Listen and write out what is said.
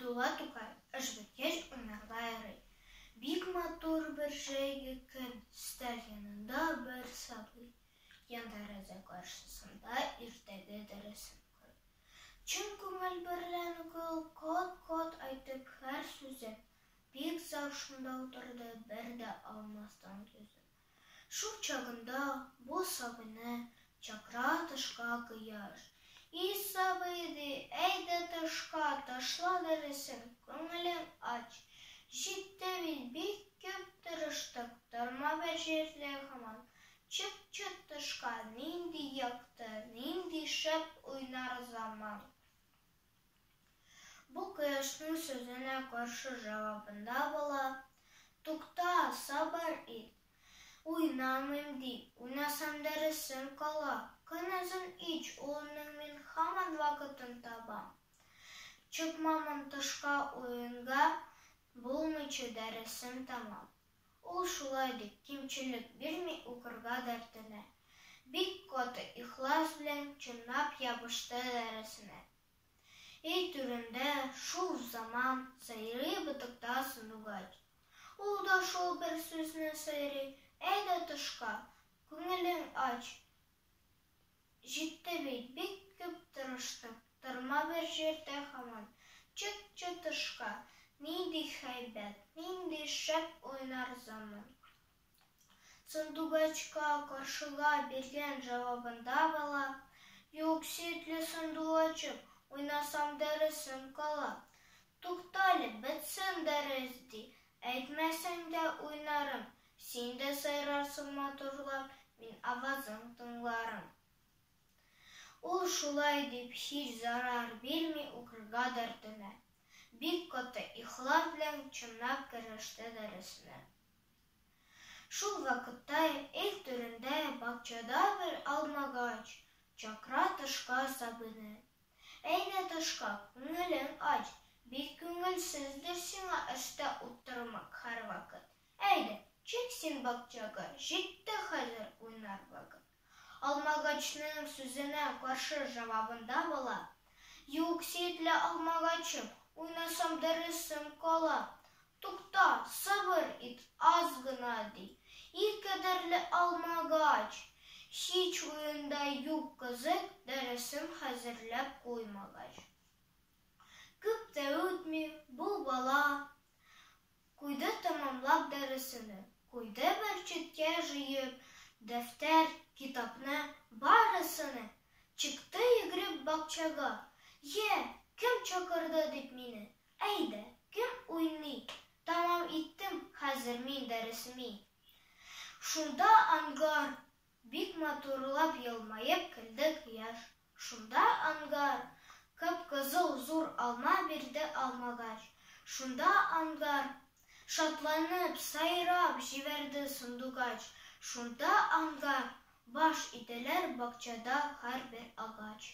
Габдулла Тукай, Эш беткәч уйнарга ярый. Бик матур бер җәйге көн, Өстәл янында бер сабый, Ян тәрәзә каршысында Иртәге дәресен укый. Чын күңел берлән укый ул Кат-кат айтып һәр сүзен, Бик зак шунда утырды Бер дә алмастан йөзен. Шул чагында бу сабыйны Чакыра тышка кояш. И сабый, ди, әйдә тышка, Ташла дәресен, күңелең ач. Җитте бит, бик күп тырыштык, Торма бер җирдә һаман. Чык-чык тышка, нинди якты, Нинди шәп уйнар заман. Бу кояшның сүзенә каршы җавабында бала, Тукта, сабыр ит. Уйнамыйм, ди, уйнасам дәресем кала. Көнозын ич, улымның мин һаман вакытын табам. Чыкмамын тышка уенга, булмыйча дәресем тәмам. Ул шулай дип, кимчелек бирми укырга дәртенә. Бик каты ихлас белән чынлап ябышты дәресенә. Өй түрендә шул заман сайрый ботакта сандугач. Ул да шул бер сүзне сайрый, Әйдә тышка, күңелең ач. Җитте бит, бик күп тырыштык, Торма бер җирдә һаман. Чык-чы тышка, нинди һәйбәт, Нинди шәп уйнар заман. Сандугачка каршыга биргән җавабында бала, Юк, сөекле сандугачым, Уйнасам дәресем кала. Туктале, бетсен дәрес, ди, Әйтмәсәң дә уйнарым, Син дә сайрарсың матурлап, Мин авазың тыңларым. Ул шулай дип һич зарар бирми укырга дәртенә. Бик каты ихлас белән чынлап кереште дәресенә. Шул вакытта өй түрендә бакчада бер алмагач чакыра тышка сабыйны. Әйдә тышка, күңелең ач, бик күңелсездер сиңа эштә утырмак һәрвакыт. Әйдә, чык син бакчага, җитте хәзер уйнар вакыт. Алмагачның сүзенә каршы җавабында бала, Юк, сөекле алмагачым, уйнасам дәресем кала. Тукта, сабыр ит аз гына, ди. И кадерле алмагач, һич уенда юк кызык, дәресем хәзерләп куймагач. Күп тә үтми, бу бала куйды тәмамлап дәресене, куйды бер читкә җыеп дәфтәр, китапны, барысыны, чыкты йөгереп бакчага. Йә, кем чакырды дип мине? Әйдә, кем уйный? Тәмам иттем хәзер мин дәресеми. Шунда ангар бик матурлап елмаеп көлде кояш. Шунда ангар кып-кызыл зур алма бирде алмагач. Шунда ангар шатланып сайрап җибәрде сандугач. Шунда ангар баш иделәр бакчада һәрбер агач.